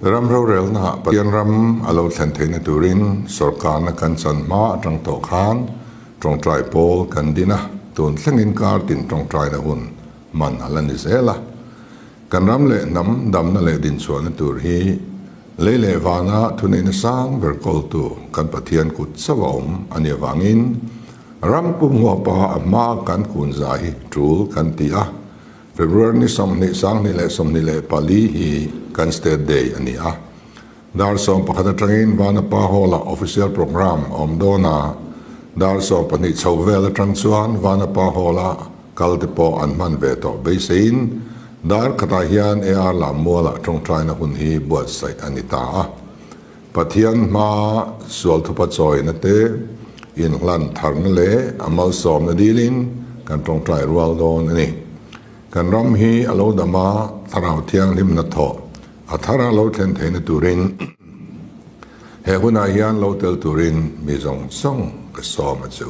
Ram rorelnaah Pathian ram a lo thlen theihna turin sawrkarna kan chan hma atang tawh khan tawngtai pawl kan din a, tun thlengin kar tin tawngtaina hun man a la ni zel a. Kan ram leh hnam damna leh dinchhuahna tur hi lei leh vana thuneihna sang ber kawltu kan Pathian kut chauh a awm a nih avangin ram pum huapa a hma kan kun za hi tul kan ti a. February ni 20, 2024 hi kan State Day a ni a. Dar 11 atangin Vanapa Hall-ah official programme a awm dawn a, dar 12 chho vel atang chuan Vanapa Hall-a kal te pawh an hman ve tawh beiseiin dar khatah hian AR Lammualah tawngtaina hun hi buatsaih a ni ta a. Pathian hma sual thupa chawina te, inhlan tharna leh a malsawmna dilin kan tawngtai rual dawn a ni. Kan ram hi a lo dam a, thlarau thianghlimna thawh a thar a lo thlen theihna turin he hunah hian lo tel turin mi zawng zawng ka sawm a chu.